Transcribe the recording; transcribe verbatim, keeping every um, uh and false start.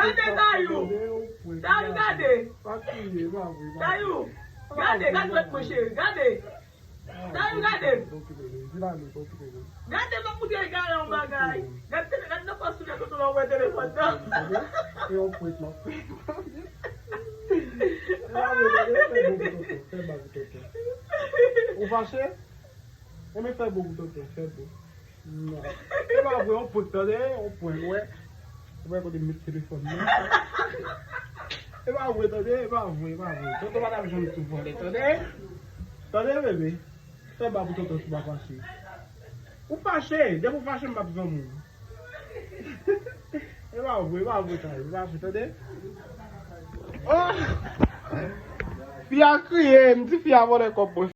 Gade Dayou. Dayou, gade. Pa kriye, pa vre, pa vre. Dayou, gade, gade lòt mwen, cheri, gade. Dayou, gade. Bon, kite li, di la, li, bon, kite li. Gade lòt moun ki egare yon bagay. Gade tele-, gade nan pòs sou tonton la, ou wè telefòn nan. E yon prank, m ap fè. E pa vre, tande, fè bon pou tonton, fè ba pou tonton. Ou fache? Enben fè bon pou tonton, fè bon. Non. E pa vre, yon prank, tande, yon prank, wè. Ou wè kote m met telefòn nan. E pa vre, tande, e pa vre, e pa vre. Tonton pa t ap janm tou vòlè, tande. Tande, bebe. Fè ba pou tonton si w pa fache. Ou fache, depi w fache, m p ap zanmi w. E pa vre, e pa vre, Dayou, e pa vre, tande. Oh! Fi a kriye, m di fi a vòlè kòb mwen.